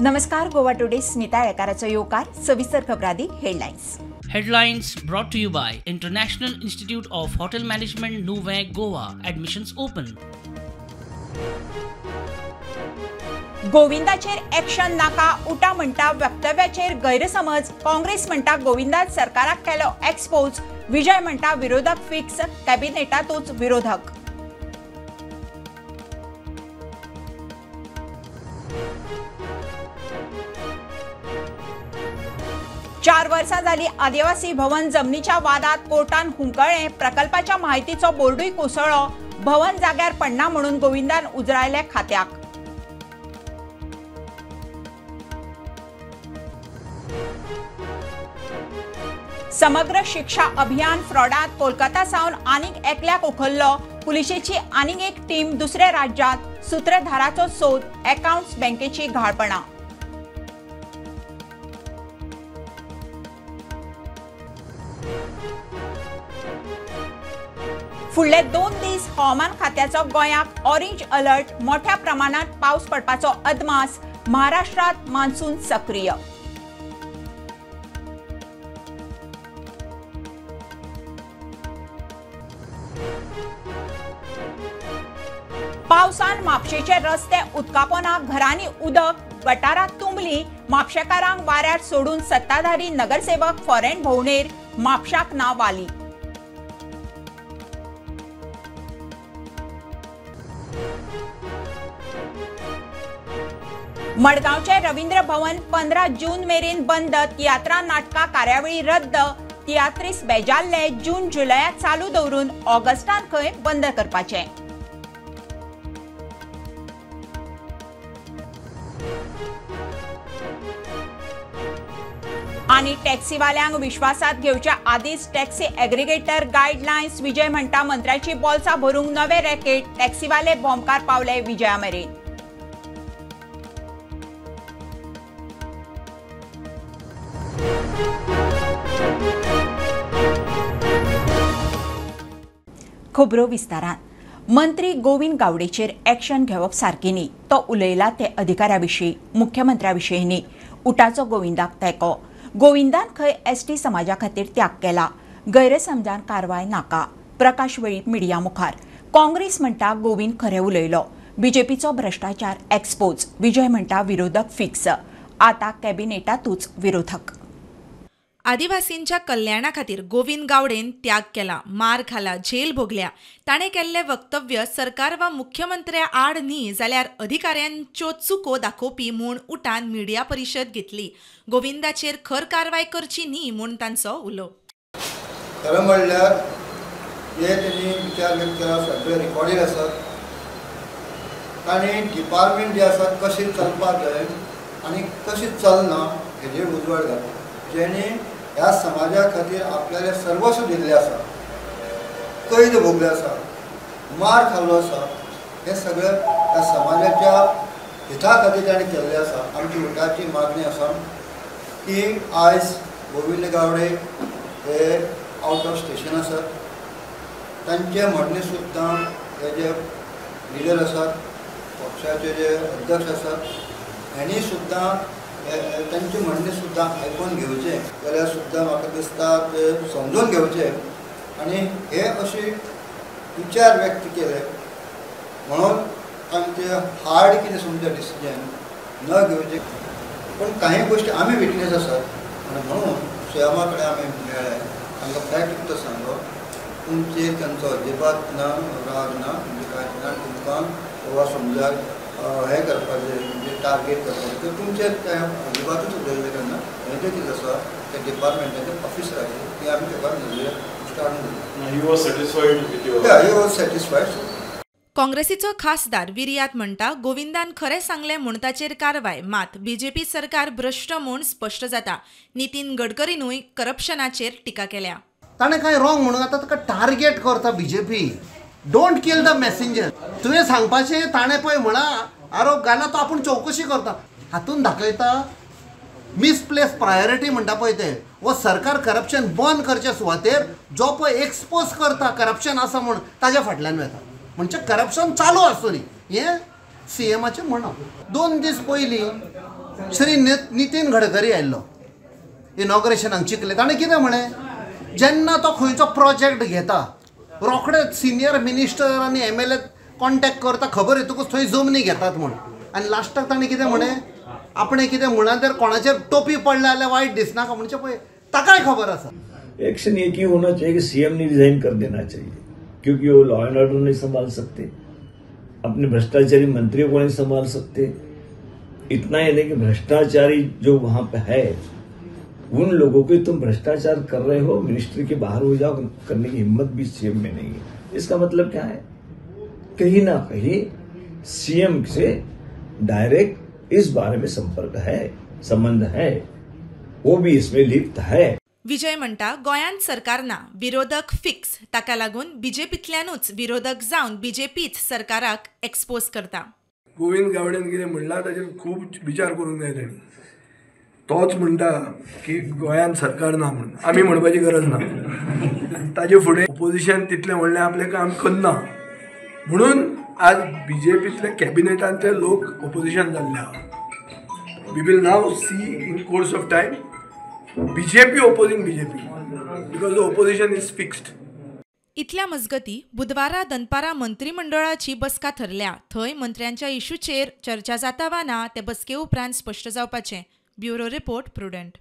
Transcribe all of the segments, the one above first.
नमस्कार, गोवा टुडे स्मिता येकाराचो येवकार. सविस्तर खबरादी headlines. Headlines brought to you by International Institute of Hotel Management, Nuvem, Goa. Admissions open. गोविंदाचेर action नाका, उटा म्हणटा वक्तव्याचेर गैरसमज. काँग्रेस म्हणटा गोविंदान सरकाराक केलो एक्सपोज. विजय म्हणटा विरोधक फिक्स, कॅबिनेटातूच विरोधक. चार वर्सां जाली आदिवासी भवन जमनीच्या वादात कोर्टान हुमकळ्ळें. प्रकल्पाच्या माहितीचो बोर्डूय कोसळ्ळो. भवन जाग्यार पडना म्हणून गोविंदान उजरायले खात्याक. समग्र शिक्षा अभियान फ्रॉडात कोलकाता सावन आनीक एकल्याक उखल्लो. पुलिशेची आनीक एक टीम दुसऱ्या राज्यात. सूत्रधाराचो सोद, अकाउंट्स बँकेची घाळपणां. फुडले 2 दीस हवामान खात्याचो गोंयाक ऑरेंज अलर्ट. मोठ्या प्रमाणात पावस पडपाचो अदमास. महाराष्ट्रात मान्सून सक्रिय. पावसान म्हापशेचे रस्ते उदकापोना, घरांनी उदक, गटारां तुंबली. म्हापशेकारांक वाऱ्यार सोडून सत्ताधारी नगरसेवक फॉरेन भोंवडेर. म्हापशाक ना वाली. मडगांवचे रवींद्र भवन 15 जून मेरेन बंद. तियात्रां नाटकां कार्यावळी रद्द. तियात्रीस बेजाल्ले. जून जुलयात चालू दवरून ऑगस्टान खंय बंद करपाचे. आनी टॅक्सीवाल्यांक विश्वासात घेवच्या आदींच टॅक्सी एग्रीगेटर गायडलायन्स. विजय म्हणटा मंत्र्याची बोल्सां भरूंक नवे रॅकेट. टॅक्सीवाले भोमकार पावले विजया मेरेन. खबरो विस्तारान. मंत्री गोविंद गावडेचेर एक्शन घेवप सारकी न्ही. तो उलयला ते अधिकाऱ्या विशीं, मुख्यमंत्र्या विशीं न्ही. उटाचो गोविंदाक तेंको. गोविंदान खंय एसटी समाजा खातीर त्याग केला. गैरसमजान कारवाय नाका. प्रकाश वेळीप मिडिया मुखार. काँग्रेस म्हणटा गोविंद खरें उलयलो. बीजेपीचो भ्रष्टाचार एक्सपोज. विजय म्हणटा विरोधक फिक्स. आता कॅबिनेटातूच विरोधक. आदिवासींच्या कल्याणा खातीर गोविंद गावडेन त्याग केला, मार खाला, झेल भोगल्या. ताणें केल्लें वक्तव्य सरकार वा मुख्यमंत्र्या आड न्ही जाल्यार अधिकाऱ्यांच्यो चुको दाखोवपी म्हूण उटान मिडिया परिशद घेतली. गोविंदाचेर खर कारवाय करची न्ही म्हूण तांचो उलो. खरें म्हणल्यार हे तेणी विचार व्यक्त केला, सगळे रिकॉर्डीड आसात. तांणी डिपार्टमेंट जे आसात कशें चलपाक जाय आनी कशें चलना हेजेर उजवाड घातला. जेणे ह्या समाजा खातीर आपल्याले सर्वस्व दिल्लें आसा, कैद भोगले आसा, मार खाल्लो आसा, हें सगळें ह्या समाजाच्या हिता खातीर ताणें केल्लें आसा. आमची उटाची मागणी आसा की आयज गोविंद गावडे हे आवट ऑफ स्टेशन आसात. तांचें म्हणणें सुद्दां हे जे लिडर आसात, पक्षाचे जे अध्यक्ष आसात, हांणी सुद्दां तांचें म्हणणें सुद्दां आयकून घेवचें जाल्यार सुद्दां म्हाका दिसता ते समजून घेवचें आनी हे अशे विचार व्यक्त केले म्हणून तांचे हार्ड कितें समजा डिसिजन न घेवचें. पूण कांय गोश्टी आमी विटनेस आसात आनी म्हणून सीएमा कडेन आमी मेळ्ळे, तांकां फॅक्ट कितें सांगलो, तुमचेर तांचो अजिबात ना राग ना, म्हणजे कांय ना, तुमकां वा समजा हें करपाचें म्हणजे टार्गेट करपाचें तर तुमचें तें अजिबातूच उलयल्लें केन्ना. हें जें कितें आसा त्या डिपार्टमेंटाचे ऑफिसराचेर ती आमी ताका नजरे हाडून दिली. He was satisfied with your? Yeah, he was satisfied. काँग्रेसीचो खासदार विर्यात म्हणटा गोविंदान खरें सांगलें म्हूण ताचेर कारवाय, मात बीजेपी सरकार भ्रश्ट म्हूण स्पश्ट जाता. नितीन गडकरीनूय करप्शनाचेर टिका केल्या. ताणें कांय रॉंग म्हणून आतां ताका टार्गेट करता BJP. Don't kill the messenger. तुवें सांगपाचें ताणें पळय म्हणा आरोप घाला, तो आपूण चवकशी करता. हातून दाखयता मिसप्लेस प्रायोरिटी म्हणटा पळय तें. वो सरकार करप्शन बंद करचे सुवातेर जो पळय एक्सपोज करता करप्शन आसा म्हूण ताज्या फाटल्यान वता. म्हणजे करप्शन चालू आसूं न्ही, हें सीएमाचें म्हणप. 2 दीस पयलीं श्री नितीन गडकरी आयिल्लो इनॉग्रेशनाक चिखले, ताणें कितें म्हळें, जेन्ना तो खंयचो प्रोजेक्ट घेता रोखडे सिनियर मिनिस्टर आनी MLA contact करता, खबर येतकूच थंय जमनी घेतात म्हूण. आनी लास्टाक ताणें कितें म्हळें, आपणें कितें म्हणा तर कोणाचेर टोपी पडल्या जाल्यार वायट दिसनाका म्हणचे पळय ताकाय खबर आसा. एक्शन एक ही होना चाहिए कि सीएम ने रिजाइन कर देना चाहिए, क्योंकि वो लॉ एंड ऑर्डर नहीं संभाल सकते, अपने भ्रष्टाचारी मंत्रियों को नहीं संभाल सकते. इतना ही नहीं कि भ्रष्टाचारी जो वहां पे है उन लोगों को तुम भ्रष्टाचार कर रहे हो, मिनिस्ट्री के बाहर हो जाओ करने की हिम्मत भी सीएम में नहीं है. इसका मतलब क्या है, कहीं ना कहीं सीएम से डायरेक्ट इस बारे में संपर्क है, संबंध है, वो भी इसमें लिप्त है. विजय म्हणटा गोंयांत सरकार ना, विरोधक फिक्स, ताका लागून बीजेपींतल्यानूच विरोधक जावन बीजेपीच सरकाराक एक्सपोज करता. गोविंद गावडेन कितें म्हणलां ताचेर खूब विचार करूंक जाय तांणी. तोच म्हणटा की गोंयांत सरकार ना म्हणून, आमी म्हणपाची गरज ना. ताजे फुडें ओपोजिशन तितलें व्हडलें आपलें काम करना म्हणून आज बीजेपींतले कॅबिनेटांतले लोक ओपोजिशन जाल्ले आहा. We will now see in course of time BJP opposing BJP because the opposition is fixed. इतल्या मजगती बुधवारा दनपारा मंत्रिमंडळाची बसका थरल्या. थंय मंत्र्यांच्या इशूचेर चर्चा जाता वा ना ते बसके उपरांत स्पश्ट जावपाचें. Bureau report, Prudent.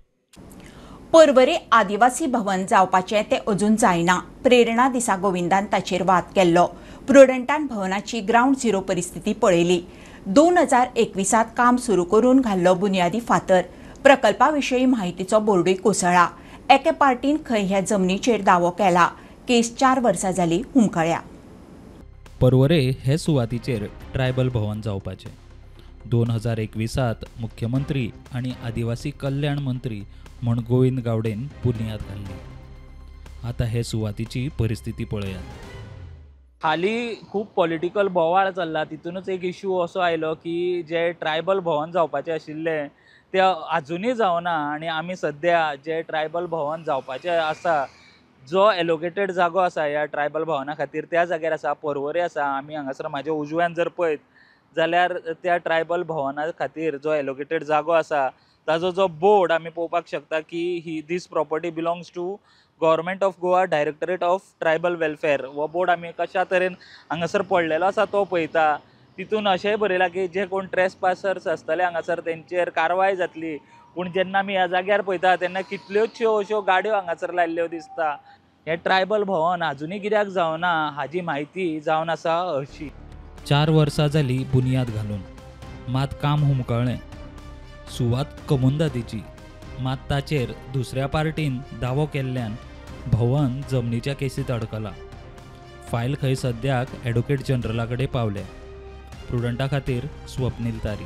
Porvorim आदिवासी भवन जावपाचें तें अजून जायना. प्रेरणा दिसा गोविंदान ताचेर वाद केल्लो. प्रुडंटान भवनाची ग्रावंड झिरो परिस्थिती पळयली. 2021 काम सुरू करून घाल्लो बुनियादी फातर. प्रकल्पा विशीं म्हायतीचो बोर्डूय कोसळ्ळा. एके पार्टीन खंय ह्या जमनीचेर दावो केला. केस 4 वर्सां जाली हुमकळ्या. पर्वरे हे सुवातीचेर ट्रायबल भवन जावपाचें. 2021 मुख्यमंत्री आनी आदिवासी कल्याण मंत्री म्हूण गोविंद गावडेन बुनियाद घाल्ली. आतां हे सुवातीची परिस्थिती पळयात. हालीं खूब पॉलिटिकल बोवाळ चल्ला, तितूनच एक इशू असो आयलो की जे ट्रायबल भवन जावपाचें आशिल्लें ते आजुनूय जावना आनी आमी सद्या जे ट्रायबल भवन जावपाचें आसा, जो एलोकेटेड जागो आसा ह्या ट्रायबल भवना खातीर त्या जाग्यार आसा, पर्वरे आसा. आमी हांगासर म्हाज्या उजव्यान जर पळयत जाल्यार त्या ट्रायबल भवना खातीर जो एलोकेटेड जागो आसा ताजो जो बोर्ड आमी पळोवपाक शकता की ही this property belongs to government of Goa directorate of tribal welfare. हो बोर्ड आमी कशा तरेन हांगासर पडलेलो आसा तो पळयता. तितून अशेंय बरयलां की जे कोण ट्रेस पासर्स आसतले हांगासर तेंचेर कारवाय जातली. पूण जेन्ना आमी ह्या जाग्यार पळयता तेन्ना कितल्योचश्यो अश्यो गाडयो हांगासर लायिल्ल्यो दिसता. हें ट्रायबल भवन आजुनूय कित्याक जावना हाजी म्हायती जावन आसा अशी. 4 वर्सां जाली बुनियाद घालून, मात काम हुमकळ्ळें. सुवात कमुंदादीची, मात ताचेर दुसऱ्या पार्टीन दावो केल्ल्यान भवन जमनीच्या केसींत अडकला. फायल खंय सद्याक एडवोकेट जनरला कडेन पावल्या. प्रुडंटा खातीर स्वप्नील तारी.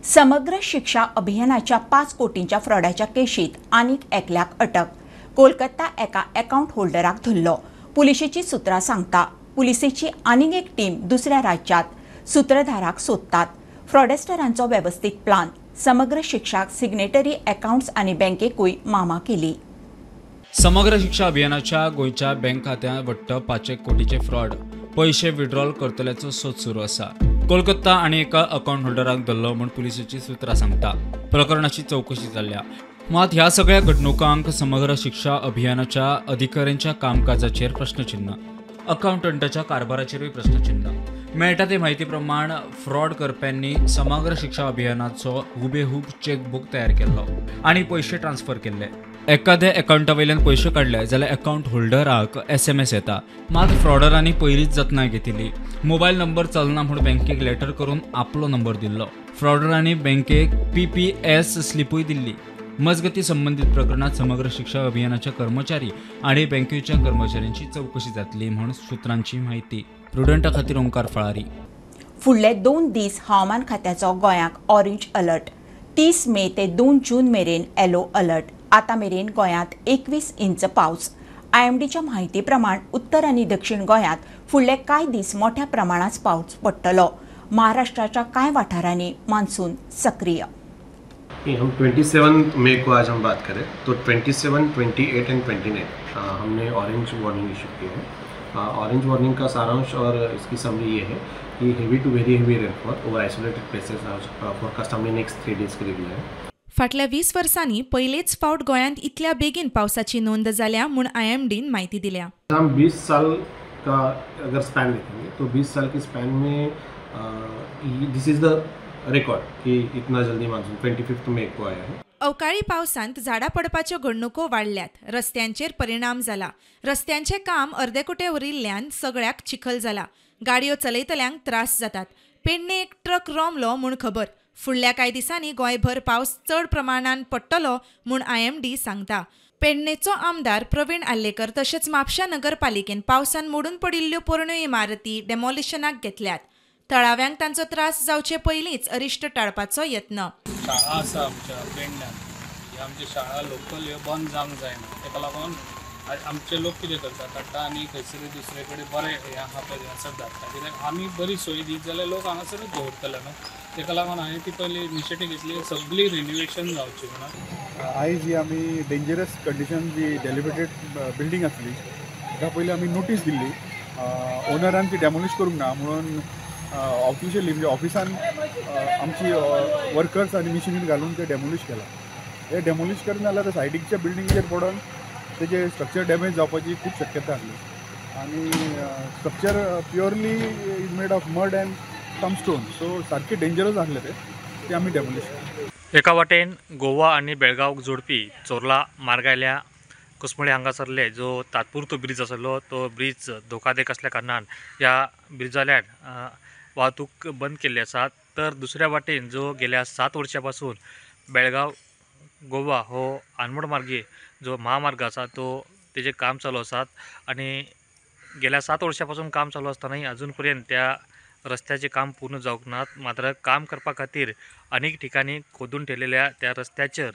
समग्र शिक्षा अभियानाच्या 5 कोटींच्या फ्रॉडाच्या केशीत आनीक एकल्याक अटक. कोलकाता एका अकाउंट होल्डराक धरलो. पुलिशेची सूत्रां सांगता पुलिसेची आनीक एक टीम दुसऱ्या राज्यात सूत्रधाराक सोदतात. फ्रॉडेस्टरांचो वेवस्थीत प्लान. समग्र शिक्षाक सिग्नेटरी अकाउंट्स आनी बँकेकूय मामा केली. समग्र शिक्षा अभियानाच्या गोंयच्या बँक खात्यांत वट्ट 5 कोटीचे फ्रॉड, पयशे विड्रॉल करतल्याचो सोद सुरू आसा. कोलकाता आनी एका अकाउंट होल्डराक धरलो म्हूण पुलिसेची सूत्रां सांगता. प्रकरणाची चवकशी चल्ल्या. मात ह्या सगळ्या घडणुकांक समग्र शिक्षा अभियानाच्या अधिकाऱ्यांच्या कामकाजाचेर प्रश्नचिन्ह, अकाउंटंटाच्या कारभाराचेरूय प्रश्नचिन्ह. मेळटा ते म्हायती प्रमाण फ्रॉड करप्यांनी समग्र शिक्षा अभियानाचो हुबेहूब चेकबूक तयार केल्लो आनी पयशे ट्रान्सफर केल्ले. एकाद्या अकाउंटा वयल्यान पयशे काडले जाल्यार अकाउंट होल्डराक SMS येता. मात फ्रॉडरांनी पयलींच जतनाय घेतिल्ली. मोबायल नंबर चलना म्हूण बँकेक लेटर करून आपलो नंबर दिल्लो. फ्रॉडरांनी बँकेक PPS स्लिपूय दिल्ली. मजगती संबंधित प्रकरणात समग्र शिक्षा अभियानाच्या कर्मचारी आणि बँकेच्या कर्मचाऱ्यांची चौकशी जातली म्हूण सूत्रांची माहिती. प्रुडंटा खातीर ओंकार फळारी. फुडले 2 दीस हवामान खात्याचो गोंयाक ऑरेंज अलर्ट. 30 मे ते 2 जून मेरेन येलो अलर्ट. आतां मेरेन गोंयांत 21 इंच पावस. IMDच्या म्हायती प्रमाण उत्तर आनी दक्षिण गोंयांत फुडले कांय दीस मोठ्या प्रमाणांत पावस पडटलो. महाराष्ट्राच्या कांय वाठारांनी मान्सून सक्रीय. हम 27 मई को आज हम बात करें तो 27, 28 एंड 29 हमने ऑरेंज वार्निंग इशू की है. ऑरेंज वार्निंग का सारांश और इसकी समरी ये है कि heavy to very heavy rainfall over isolated places forecast हमने नेक्स्ट 3 डेज के लिए दिया है। फाटल्या 20 वर्सांनी पयलेच फावट गोंयांत इतल्या बेगीन पावसाची नोंद जाल्या म्हूण आयएमडीन म्हायती दिल्या। हम 20 साल का अगर स्पैन देखेंगे तो 20 साल के स्पैन में this is the record कि इतना जल्दी मानसून 25 मई को आया है। अवकाळी पावसांत झाडां पडपाच्यो घडणुको वाडल्यात, रस्त्यांचेर परिणाम जाला, रस्त्यांचें काम अर्देकुटे उरिल्ल्यान सगळ्याक चिखल जाला, गाडयो चलयतल्यांक त्रास जातात। पेडणे एक ट्रक रोमलो म्हूण खबर। फुडल्या कांय दिसांनी गोंयभर पावस चड प्रमाणान पडटलो म्हूण आयएमडी सांगता। पेडणेचो आमदार प्रवीण आर्लेकर तशेंच म्हापशा नगरपालिकेन पावसान मोडून पडिल्ल्यो पोरण्यो इमारती डेमॉलिशनाक घेतल्यात। थळाव्यांक तांचो त्रास जावचे पयलींच अरिश्ट टाळपाचो यत्न। शाळा आसा आमच्या पेडण्यान, ही आमची शाळा लोकल ह्यो बंद जावंक जायना, ताका लागून आमचे लोक कितें करतात काडटा आनी खंयसर दुसरे कडेन बरें हें आहा पळय थंयसर धाडटा, कित्याक आमी बरी सोय दीत जाल्यार लोक हांगासरूच दवरतले न्हू। ताका लागून हांवें ती पयली इनिशिएटीव घेतली सगळी रिनोवेशन जावची म्हणून। आयज ही आमी डेंजरस कंडिशन जी डेलिबरेटेड बिल्डींग आसली ताका पयलीं आमी नोटीस दिल्ली, ओनरान ती डेमोलिश करूंक ना म्हणून ऑफिशियली म्हणजे ऑफिसान आमची वर्कर्स आनी मिशिनरी घालून ते डेमोलिश केला। हे डेमोलिश करून जाल्यार सायडीकच्या बिल्डिंगेचेर पडोन तेजे स्ट्रक्चर डॅमेज जावपाची खूब शक्यता आसली आनी structure purely is made of mud and some stone, so सारकें डेंजरस आसलें ते आमी डेमोलिश केलें। एका वाटेन गोवा आनी बेळगांवक जोडपी चोर्ला मार्गायल्या कुसमळे हांगासरले जो तात्पुरतो ब्रिज आसलो तो ब्रिज धोकादायक आसल्या कारणान ह्या ब्रिजाल्यान वाहतूक बंद केल्ली आसा। तर दुसऱ्या वाटेन जो गेल्या 7 वर्सां पासून बेळगांव गोवा हो आनमोड मार्गे जो महामार्ग आसा तो तेजें काम चालू आसात आनी गेल्या 7 वर्सां पासून काम चालू आसतनाय अजून पर्यंत त्या रस्त्याचें काम पूर्ण जावंक ना। मात्र काम करपा खातीर अनेक ठिकाणी खोदून ठेवलेल्या त्या रस्त्याचेर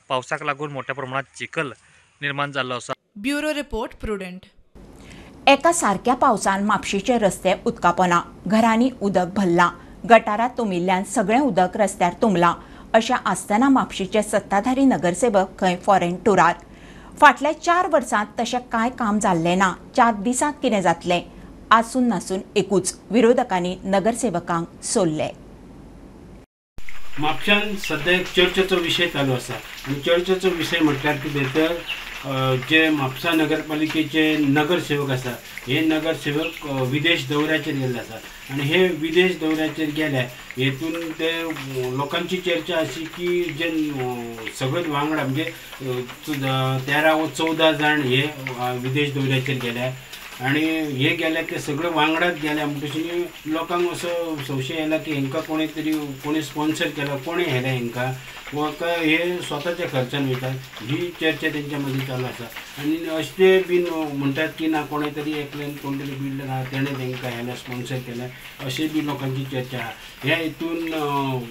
पावसाक लागून मोठ्या प्रमाणात चिखल निर्माण जाल्लो आसा। Bureau report, Prudent. एका सारक्या पावसान म्हापशेचे रस्ते उदकापोना, घरांनी उदक भरलां, गटारां तुंबिल्ल्यान सगळें उदक रस्त्यार तुंबलां। अशें आसतना म्हापशेचे सत्ताधारी नगरसेवक खंय फॉरेन टुरार। फाटल्या 4 वर्सांत तशें कांय काम जाल्लें ना, 4 दिसांत कितें जातलें? आसून नासून एकूच, विरोधकांनी नगरसेवकांक सोडले। म्हापशान सद्या एक चर्चेचो विशय चालू आसा आनी चर्चेचो विशय म्हटल्यार कितें तर जे म्हापसा नगरपालिकेचे नगरसेवक आसा हे नगरसेवक विदेश दौऱ्याचेर गेल्ले आसा आनी हे विदेश दौऱ्याचेर गेले हेतून ते लोकांची चर्चा अशी की जे सगळे वांगडा म्हणजे 13 वा 14 जाण हे विदेश दौऱ्याचेर गेले आनी हे गेले ते सगळे वांगडाच गेले म्हणटकीर लोकांक असो संशय आयला की हेंकां कोणी तरी कोणी स्पॉन्सर केला, कोणी हेले हेंकां वा काय हे स्वताच्या खर्चान वयतात, ही चर्चा तेंच्या मदीं चालू आसा। आनी अशें बीन म्हणटात की ना कोणे तरी एकल्यान कोण तरी बिल्डर आहा तेणें तेंकां हेला स्पॉन्सर केलें, अशें बी लोकांची चर्चा आहा। ह्या हितून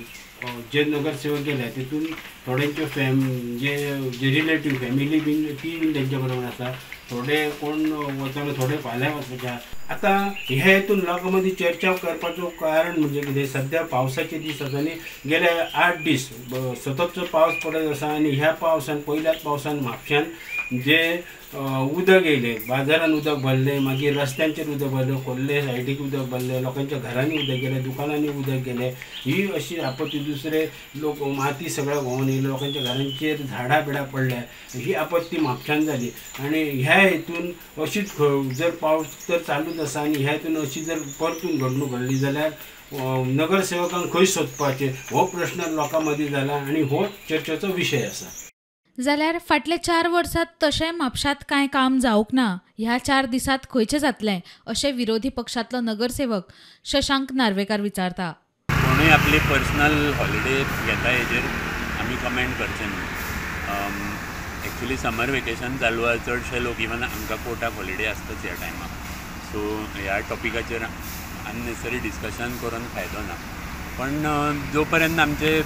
जे नगरसेवक गेले तितून थोड्यांच्यो जे जे रिलेटीव फॅमिली बीन ती बीन तेंच्या बरोबर आसा, थोडे कोण वताले थोडे फाल्यां वचपाचे आहा। आतां ह्या हितून लोकां मदीं चर्चा करपाचो कारण म्हणजे कितें, सद्या पावसाचे दीस आसा आनी गेले 8 दीस सततचो पावस पडत आसा आनी ह्या पावसान पयल्याच पावसान म्हापश्यान जे उदक येयलें, बाजारान उदक भरलें, मागीर रस्त्यांचेर उदक भरलें, खोर्ले सायडीक उदक भरलें, लोकांच्या घरांनी उदक गेलें, दुकानांनी उदक गेलें, ही अशी आपत्ती। दुसरे लोक माती सगळ्या व्हांवन येयली, लोकांच्या घरांचेर झाडां बिडां पडल्या, ही आपत्ती म्हापश्यान जाली। आनी ह्या हितून अशीच जर पावस तर चालूच आसा आनी ह्या हितून अशी जर परतून घडणूक घडली जाल्यार नगरसेवकांक खंय सोदपाचें हो प्रश्न लोकां मदीं जाला आनी हो चर्चेचो विशय आसा। जाल्यार फाटल्या 4 वर्सांत तशें म्हापशांत कांय काम जावंक ना, ह्या 4 दिसांत खंयचें जातलें अशें विरोधी पक्षांतलो नगरसेवक शशांक नार्वेकार विचारता। कोणूय आपली पर्सनल हॉलिडे घेता हेजेर आमी कमेंट करचे न्हू। एक्चुली समर वेकेशन चालू आसा, चडशे लोक इवन आमकां कोर्टाक हॉलिडे आसताच ह्या टायमाक, सो ह्या टॉपिकाचेर अननेसेसरी डिस्कशन करून फायदो ना। पण जो पर्यंत आमचे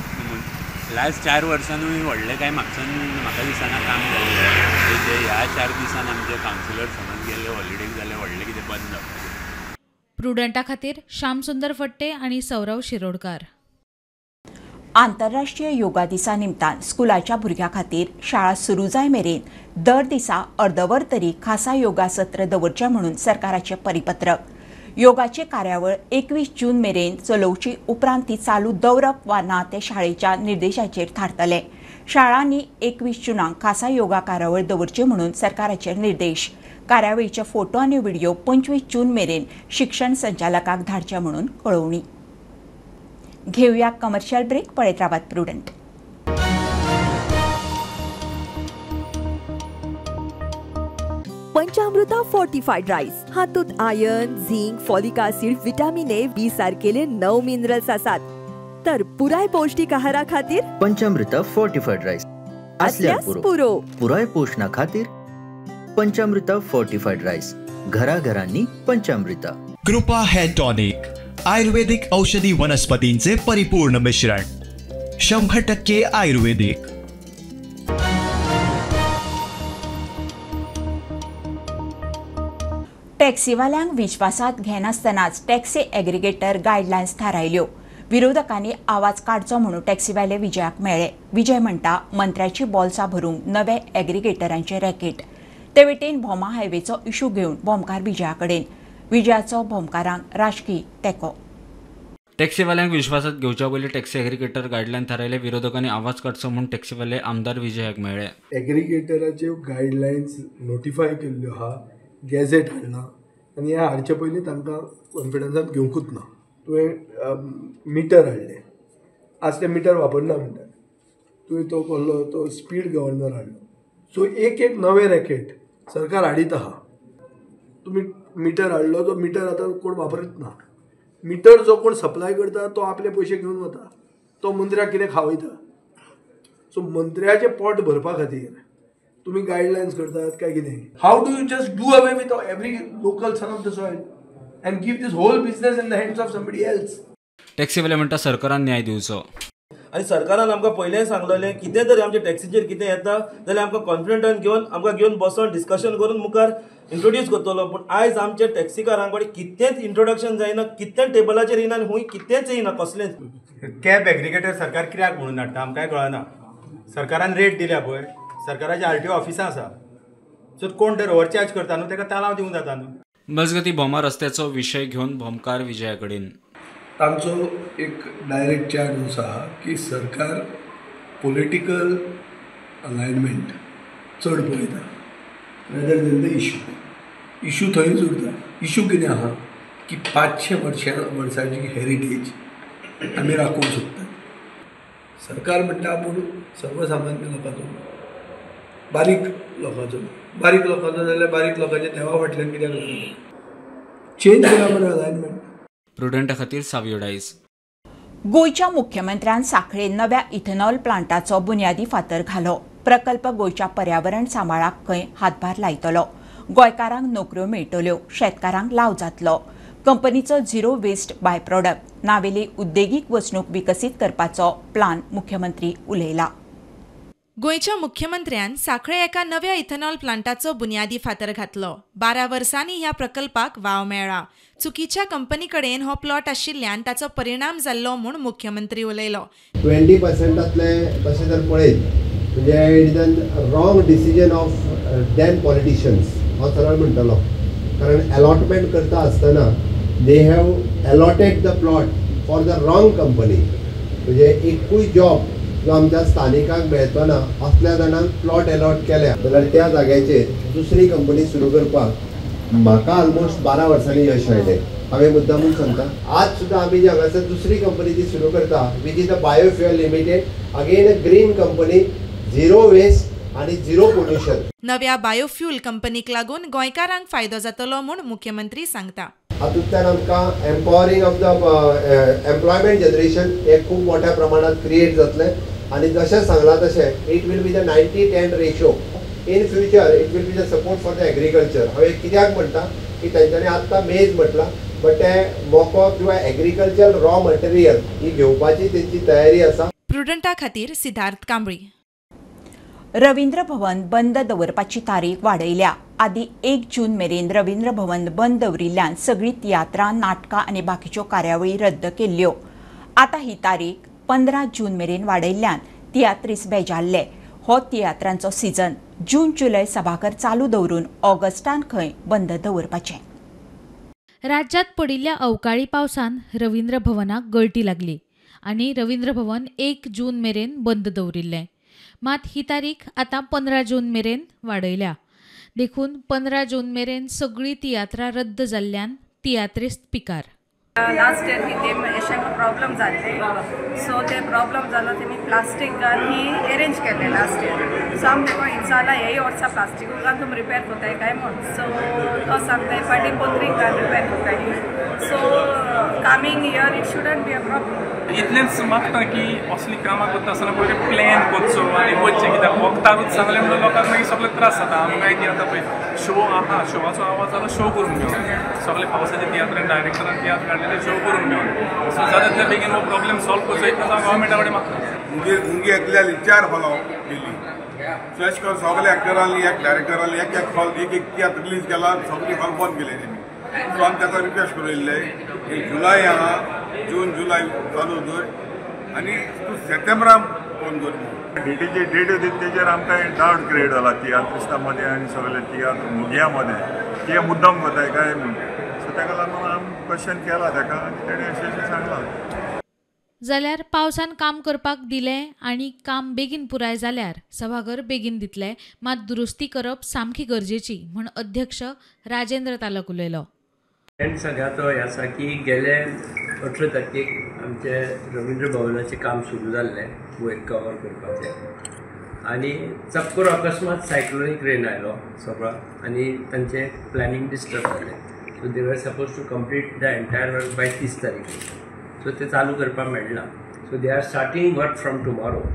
लास्ट 4 वर्सांनूय व्हडलें कांय म्हापशान म्हाका दिसना काम जाल्लें, जे ह्या 4 दिसान आमचे कावन्सिलर समज गेल्ले हॉलिडेक जाल्यार व्हडलें कितें बंद जावपाचें। प्रुडंटा खातीर श्यामसुंदर फट्टे आनी सौरव शिरोडकार। आंतरराष्ट्रीय योगा दिसा निमतान स्कुलाच्या भुरग्यां खातीर शाळा सुरू जाय मेरेन दर दिसा अर्दवर तरी खासा योगा सत्र दवरचें म्हणून सरकाराचें परिपत्रक. योगाची कार्यावळ 21 जून मेरेन चलोवची, उपरांत ती चालू दवरप वा ना ते शाळेच्या निर्देशाचेर थारतले. शाळांनी 21 जूनाक खासा योगा कार्यावळ दवरची म्हणून सरकाराचे निर्देश. कार्यावळीचे फोटो आनी व्हिडिओ 25 जून मेरेन शिक्षण संचालकाक धाडचे म्हणून कळोवणी. घेऊया कमर्शियल ब्रेक. पळयत रावात प्रुडंट. पंचामृता फोर्टिफाईड राईस हातूंत iron, zinc, folic acid, vitamin A, B सारकेले 9 मिनरल्स आसात. तर पुराय पौष्टिक आहारा खातीर पंचामृता फोर्टिफाईड राईस असल्यास पुरो. पुराय पोषणा खातीर पंचामृता फोर्टिफाईड राईस, घराघरांनी पंचामृता. कृपा हेअर टॉनिक, आयुर्वेदिक औषधी वनस्पतींचे परिपूर्ण मिश्रण, 100% आयुर्वेदिक. टॅक्सीवाल्यांक विश्वासात घेनासतनाच टॅक्सी एग्रीगेटर गायडलायन्स थारायल्यो. विरोधकांनी आवाज काडचो म्हणून टॅक्सीवाले विजयाक मेळ्ळे. विजय म्हणटा मंत्र्याची बोल्सां भरूंक नवे एग्रीगेटरांचे रॅकेट. ते वटेन भोमा हायवेचो इशू घेवन भोमकार विजया कडेन. विजयाचो भोमकारांक राजकी तेंको. टॅक्सीवाल्यांक विश्वासात घेवच्या पयलीं टॅक्सी एग्रीगेटर गायडलायन थारायले. विरोधकांनी आवाज काडचो म्हूण टॅक्सीवाले आमदार विजयाक मेळ्ळे. एग्रीगेटराच्यो गायडलायन्स नोटिफाय केल्ल्यो आहा, गॅझेट हाडला आनी ह्या हाडचे पयलीं तांकां कॉन्फिडन्सांत घेवंकूच ना. तुवें मिटर हाडलें, आज तें मिटर वापरना म्हणटात. तुवें तो कसलो तो स्पीड गव्हर्नर हाडलो. सो एक एक नवें रॅकेट सरकार हाडीत आहा. तुमी मिटर हाडलो, तो मिटर आतां कोण वापरीत ना. मिटर जो कोण सप्लाय करता तो आपले पयशे घेवन वता, तो मंत्र्याक कितें खावयता. सो मंत्र्याचें पोट भरपा खातीर तुमी गायडलायन्स करतात काय कितें? How do you just do away with every local son of the soil and give this whole business in the hands of somebody else? टॅक्सीवाले म्हणटा सरकारान न्याय दिवचो. आनी सरकारान आमकां पयलें सांगलेलें कितें तरी आमच्या टॅक्सीचेर कितें येता जाल्यार आमकां कॉन्फिडंटान घेवन आमकां घेवन बसोन डिस्कशन करून मुखार इंट्रोड्यूस करतलो. पूण आयज आमच्या टॅक्सीकारां कडेन कितेंच इंट्रोडक्शन जायना, कितेंच टेबलाचेर येयना आनी खूंय कितेंच येयना कसलेंच. कॅब एग्रीगेटर सरकार कित्याक म्हणून हाडटा आमकांय कळना. सरकारान रेट दिल्या पळय, सरकाराच्या आरटीओ ऑफिसां आसा, सो कोण तर ओवरचार्ज करता न्हू ताका तालांव दिवंक जाता न्हू. मजगती भोमा रस्त्याचो विशय घेवन भोमकार विजया कडेन. तांचो एक डायरेक्ट चार्ज असो आहा की सरकार पॉलिटिकल अलायनमेंट चड पळयता rather than the issue. Issue थंयच उरता. इशू कितें आहा की 500 वर्सांची हेरिटेज आमी राखूंक सोदतात. सरकार म्हणटा आपूण सर्वसामान्य लोकांचो, बारीक लोकांचो, बारीक लोकांचो जाल्यार बारीक लोकांच्या देवा फाटल्यान कित्याक लागता? चेंज करा बरें अलायनमेंट. प्रुडंटा खातीर सावियो डायस. गोंयच्या मुख्यमंत्र्यान सांखळे नव्या इथेनॉल प्लांटाचो बुन्यादी फातर घालो. प्रकल्प गोंयच्या पर्यावरण सांबाळाक खंय हातभार लायतलो. गोंयकारांक नोकऱ्यो मेळटल्यो, शेतकारांक लाव जातलो. कंपनीचो zero waste by product Navelim उद्देगीक वसणूक विकसीत करपाचो प्लान मुख्यमंत्री उलयला. गोंयच्या मुख्यमंत्र्यान सांखळे एका नव्या इथेनॉल प्लांटाचो बुन्यादी फातर घातलो. 12 वर्सांनी ह्या प्रकल्पाक वाव मेळ्ळा. चुकीच्या कंपनी कडेन हो प्लॉट आशिल्ल्यान ताचो परिणाम जाल्लो म्हूण मुख्यमंत्री उलयलो. 20%तले तशें जर पळयत म्हणजे it is an wrong decision of then politicians हांव सरळ म्हणटलो. कारण अलॉटमेंट करता आसतना they have allotted the plot for the wrong company. म्हणजे एकूय जॉब जो आमच्या स्थानिकांक मेळचो ना असल्या जाणांक प्लॉट अलॉट केल्या जाल्यार त्या जाग्याचेर दुसरी कंपनी सुरू करपाक म्हाका ऑलमोस्ट 12 वर्सांनी यश आयलें. हांवें मुद्दामून सांगता, आज सुद्दां आमी जी हांगासर दुसरी कंपनी जी सुरू करता which is the biofuel limited, again a green company, zero waste आनी झिरो पोल्युशन. नव्या बायोफ्युएल कंपनीक लागून गोंयकारांक फायदो जातलो म्हूण मुख्यमंत्री सांगता. हातूंतल्यान आमकां empowering of the employment generation हे खूब मोठ्या प्रमाणात क्रिएट जातलें आनी जशें सांगलां तशें it will be the 90-10 ratio. In future it will be the support for the agriculture. हांवें कित्याक म्हणटा की तेंच्यांनी आत्तां मेज म्हटलां बट ते मोको किंवा एग्रीकल्चर रॉ मटेरियल ही घेवपाची तेंची तयारी आसा. प्रुडंटा खातीर सिद्धार्थ कांबळी. रवींद्र भवन बंद दवरपाची तारीख वाडयल्या. आदी 1 जून मेरेन रवींद्र भवन बंद दवरिल्ल्यान सगळीं तियात्रां, नाटकां आनी बाकीच्यो कार्यावळी रद्द केल्ल्यो. आतां ही तारीख 15 जून मेरेन वाडयल्ल्यान तियात्रीस बेजारले. हो तियात्रांचो सीजन जून जुलय सभाघर चालू दवरून ऑगस्टान खंय बंद दवरपाचें. राज्यात पडिल्ल्या अवकाळी पावसान रवींद्र भवनाक गळटी लागली आनी रवींद्र भवन 1 जून मेरेन बंद दवरिल्लें. मात ही तारीख आतां 15 जून मेरेन वाडयल्या. देखून 15 जून मेरेन सगळीं तियात्रां रद्द जाल्ल्यान तियात्रिस्त पिकार. लास्ट इयर ही ते अशें प्रॉब्लम जाल्ले, सो ते प्रॉब्लम जालो तेमी प्लास्टीक गन ही अरेंज केल्ले लास्ट इयर. सो आमी तुका विचारला हेय वर्सा प्लास्टीक गन तुमी रिपेर करताय काय म्हूण, सो तो सांगताय फाटीं पत्रीक गन रिपेर करताय. So coming year it shouldn't be a problem. इतलेंच मागता की असली कामां करता आसतना पयलीं प्लॅन करचो आनी वचचें, कित्याक वखदारूच सांगलें म्हणून लोकांक मागीर सगळे त्रास जाता. आमकां कितें आतां पळय शो आहा, शोवाचो आवाज जालो शो करूंक मेळना, सगळे पावसाचे तियात्रान डायरेक्टरान तियात्र काडलेले शो करूंक मेळना. सो जाता तितले बेगीन हो प्रॉब्लेम सॉल्व करचो इतलेंच हांव गव्हर्मेंटा कडेन मागता. मुंगी एकल्याली 4 हॉलां केली, सो अशें करून सगळे एक्टरांनी एक डायरेक्टरांनी एक एक हॉल एक एक तियात्र रिलीज केला, सगळी हॉल बंद केले तेमी. सो आमी ताका रिक्वेस्ट करून येयल्ले की जुलय आहा, जून जुलय चालू दवर आनी तूं सप्टेंबराक बंद कर. डेटीचे डेट दिता तेजेर आमकां डावट क्रिएट जाला तियात्रिस्तां मदें आनी सगळे तियात्र मोगयां मदें ते मुद्दम करताय काय म्हूण. सो ताका लागून आमी क्वेश्चन केला ताका आनी तेणें अशें अशें सांगलां. जाल्यार पावसान काम करपाक दिलें आनी काम बेगीन पुराय जाल्यार सभाघर बेगीन दितले, मात दुरुस्ती करप सामकी गरजेची म्हूण अध्यक्ष राजेंद्र तालक उलयलो. सगळ्याचो हें आसा की गेले 18 तारखेक आमचे रवींद्र भवनाचें काम सुरू जाल्लें वयर कवर करपाचें, आनी चक्कर अकस्मात सायक्लोनीक रेन आयलो सगळो आनी तांचें प्लॅनिंग डिस्टर्ब जालें. So they were suppose to complete the entire work by 30 तारीख, सो तें चालू करपाक मेळना. So they are starting work from tomorrow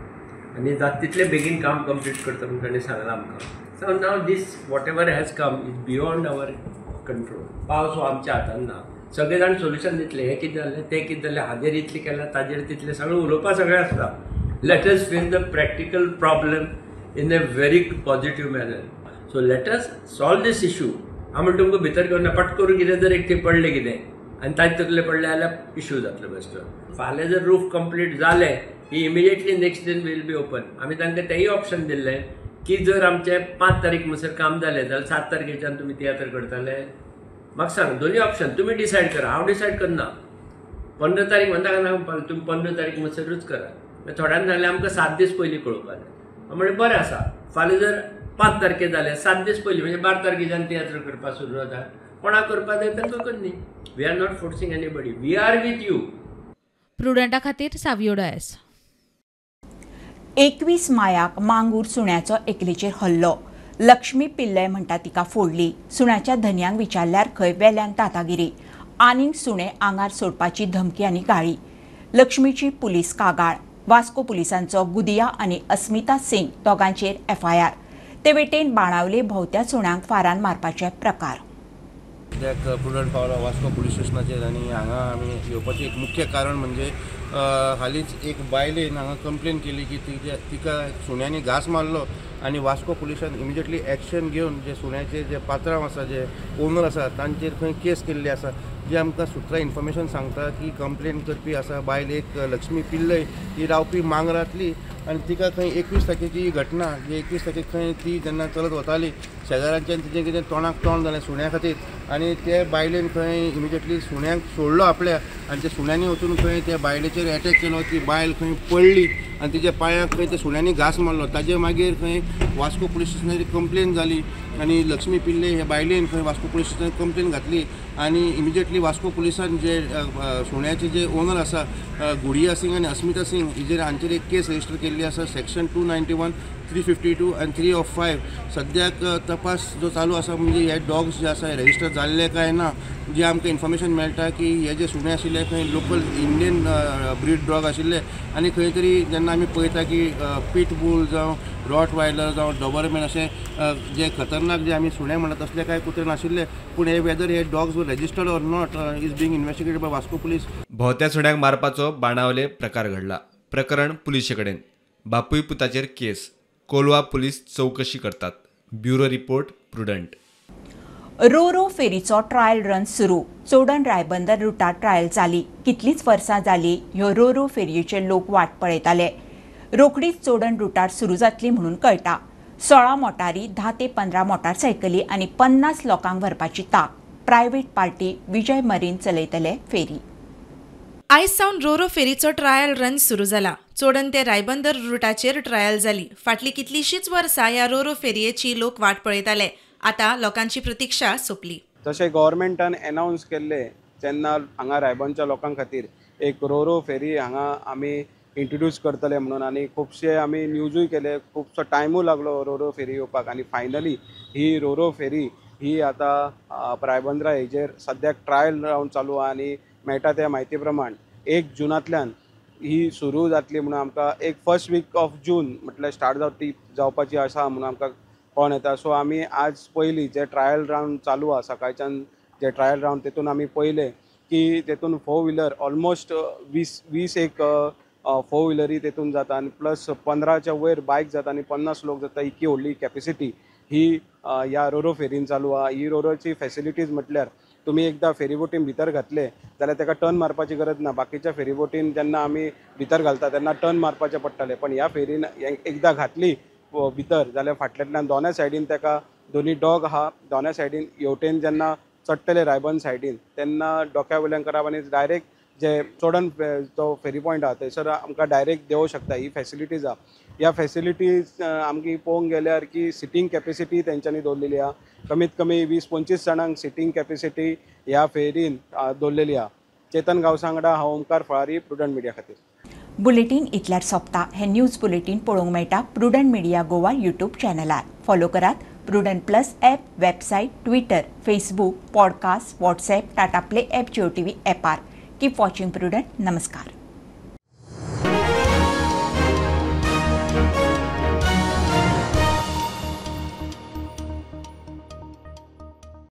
आनी जाता तितलें बेगीन काम कंप्लीट करता म्हूण ताणें सांगलां आमकां. So now this whatever has come is beyond our control. पावस हो आमच्या हातान ना, सगळे जाण सोल्युशन दितले, हें कितें जालें तें कितें जालें, हाजेर इतलें केलां ताजेर तितलें, सगळें उलोवपा सगळें आसता. Let us face the practical problem in a very positive manner. So let us solve this issue. हांव म्हणटा तुमकां भितर घेवन पट करून कितें जर एक थंय पडलें कितें आनी ताजे तकले पडलें जाल्यार इशू जातलो बेश्टो. फाल्यां जर रूफ कंप्लीट जालें ही immediately next day will be open. आमी तांकां तेंय ऑप्शन दिल्लें की जर आमचें 5 तारीख म्हणसर काम जालें जाल्यार 7 तारखेच्यान तुमी तियात्र करतले. म्हाका सांग, दोनूय ऑप्शन तुमी डिसायड करा, हांव डिसायड करना. 15 तारीख म्हणटा ना, तुमी 15 तारीख म्हणसरूच करा. थोड्यान सांगलें आमकां 7 दीस पयलीं कळोवपा जाय. हांव म्हणलें बरें आसा, फाल्यां जर 5 तारखे जालें 7 दीस पयलीं म्हणजे 12 तारखेच्यान तियात्र करपाक सुरू जाता. कोणाक करपाक जाय तांकां करनी. We are not forcing anybody, we are with you. प्रुडंटा खातीर सावियो डायस. 21 मायाक मांगूर सुण्याचो एकलेचेर हल्लो. लक्ष्मी पिल्लय म्हणटा तिका फोडली. सुण्याच्या धनयांक विचारल्यार खंय वेल्यान दादागिरी, आनीक सुणे आंगार सोडपाची धमकी आनी गाळी. लक्ष्मीची पुलीस कागाळ. वास्को पुलिसांचो गुदिया आनी अस्मिता सिंग दोगांचेर एफआयआर. ते वटेन बाणावले भोंवत्या सुण्यांक फारान मारपाचे प्रकार. सद्याक प्रुडंट पावला वास्को पुलीस स्टेशनाचेर आनी हांगा आमी येवपाचें एक मुख्य कारण म्हणजे हालींच एक बायलेन हांगा कंप्लेन केली की तिका सुण्यांनी घांस मारलो आनी वास्को पुलिसान इमिजिएटली एक्शन घेवन जे सुण्याचे जे पात्रांव आसा, जे ओनर आसा तांचेर खंय केस केल्ली आसा. जे आमकां सुत्रां इन्फॉर्मेशन सांगता की कंप्लेन करपी आसा बायल एक लक्ष्मी पिल्लय, ही रावपी मांगरांतली आनी तिका खंय 21 तारखेची ही घटना, जी 21 तारखेक खंय ती जेन्ना चलत वताली शेजाऱ्यांच्यान तिचें कितें तोंडाक तोंड जालें सुण्या खातीर आनी ते बायलेन खंय इमिजिएटली सुण्याक सोडलो आपल्या आनी त्या सुण्यांनी वचून खंय त्या बायलेचेर एटॅक केलो. ती बायल खंय पडली आनी तिच्या पांयाक खंय त्या सुण्यांनी घांस मारलो. ताजे मागीर खंय वास्को पुलीस स्टेशनाचेर कंप्लेन जाली आनी लक्ष्मी पिल्ले हे बायलेन खंय वास्को पुलीस स्टेशनार कंप्लेन घातली आनी इमिजिएटली वास्को पुलिसान जे सुण्याचे जे ओनर आसा गुडिया सिंग आनी अस्मिता सिंग हिजेर हांचेर एक केस रजिस्टर केल्ली आसा सेक्शन 291, 352 आनी 305. सद्याक तपास जो चालू आसा म्हणजे हे डॉग्स जे आसा रजिस्टर जाल्ले काय ना, जे आमकां इन्फॉर्मेशन मेळटा की हे जे सुणे आशिल्ले खंय लोकल इंडियन ब्रीड डॉग आशिल्ले आनी खंय तरी जेन्ना आमी पळयता की पीट बूल जावं रॉट वायलर जावं डॉबरमॅन अशें जे खतरनाक जे आमी सुणे म्हणटात तसले कांय कुत्रे नाशिल्ले, पूण हे वेदर हे dogs were registered or not is being investigated by Vasco police. भोंवत्या सुण्यांक मारपाचो बाणावले प्रकार घडला. प्रकरण पुलिशे कडेन. बापूय पुताचेर केस. कोलवा पुलीस चवकशी करतात. Bureau report, Prudent. रोरो फेरीचो ट्रायल रन सुरू. चोडण रायबंदर रुटार ट्रायल जाली. कितलींच वर्सां जाली ह्यो रोरो फेरयेचे लोक वाट पळयताले. रोखडीच चोडण रुटार सुरू जातली म्हणून कळटा. 16 मोटारी, 10 ते 15 मोटारसायकली आनी 50 लोकांक व्हरपाची तांक. प्रायव्हेट पार्टी विजय मरीन चलयतले फेरी. आयज सावन रोरो फेरीचो ट्रायल रन सुरू जाला. चोडण ते रायबंदर रुटाचेर ट्रायल जाली. फाटली कितलीशींच वर्सां ह्या रोरो फेरयेची लोक वाट पळयताले. आतां लोकांची प्रतिक्षा सोंपली. जशें गव्हर्मेंटान एनावन्स केल्ले तेन्ना हांगा रायबंदच्या लोकां खातीर एक रोरो फेरी हांगा आमी इंट्रोड्यूस करतले म्हणून, आनी खुबशे आमी न्यूजूय केले, खुबसो टायमूय लागलो रोरो फेरी येवपाक, आनी फायनली ही रोरो फेरी ही आतां रायबंदरा हेजेर सद्याक ट्रायल रावंड चालू आहा आनी मेळटा त्या म्हायती प्रमाण 1 जुनांतल्यान ही सुरू जातली म्हणून आमकां एक फर्स्ट वीक ऑफ जून म्हटल्यार स्टार्ट जावपाची आसा म्हणून आमकां कळोन येता. सो आमी आज पयली जे ट्रायल रावंड चालू आसा सकाळच्यान जे ट्रायल रावंड तेतून आमी पयले की तेतून फोर व्हिलर ऑलमोस्ट 20 एक फोर व्हिलरी तेतून जाता आनी प्लस 15च्या वयर बायक जाता आनी 50 लोक जाता. इतकी व्हडली कॅपेसिटी ही ह्या रोरो फेरीन चालू आहा. ही रोरोची फेसिलिटीज म्हटल्यार तुमी एकदां फेरीबोटीन भितर घातले जाल्यार ताका टर्न मारपाची गरज ना. बाकीच्या फेरीबोटीन जेन्ना आमी भितर घालता तेन्ना टर्न मारपाचें पडटालें, पण ह्या फेरीन एकदां घातली भितर जाल्यार फाटल्यांतल्यान दोनाय सायडीन ताका दोनी डॉग आहा, दोनाय सायडीन हेवटेन जेन्ना चडटले रायबंद सायडीन तेन्ना डोक्या वयल्यान करप आनी डायरेक्ट जे चोडण जो फेरी पॉयंट आहा थंयसर आमकां डायरेक्ट देंवोंक शकता. ही फेसिलिटीज आहा. ह्या फेसिलिटीज आमकी पळोवंक गेल्यार की सिटींग कॅपेसिटी तेंच्यांनी दवरलेली आहा. कमीत कमी 20-25 जाणांक सिटींग कॅपेसिटी ह्या फेरीन दवरलेली आहा. चेतन गांवसा वांगडा हांव ओमकार फळारी, प्रुडंट मिडिया खातीर. बुलेटीन इतल्यार सोंपता. हे न्यूज बुलेटीन पळोवंक मेळटा प्रुडंट मिडिया गोवा यूट्यूब चॅनलार. फॉलो करात Prudent plus app, website, Twitter, Facebook, podcast, WhatsApp, Tata Play app, Jio TV ॲपार. Keep watching Prudent. नमस्कार.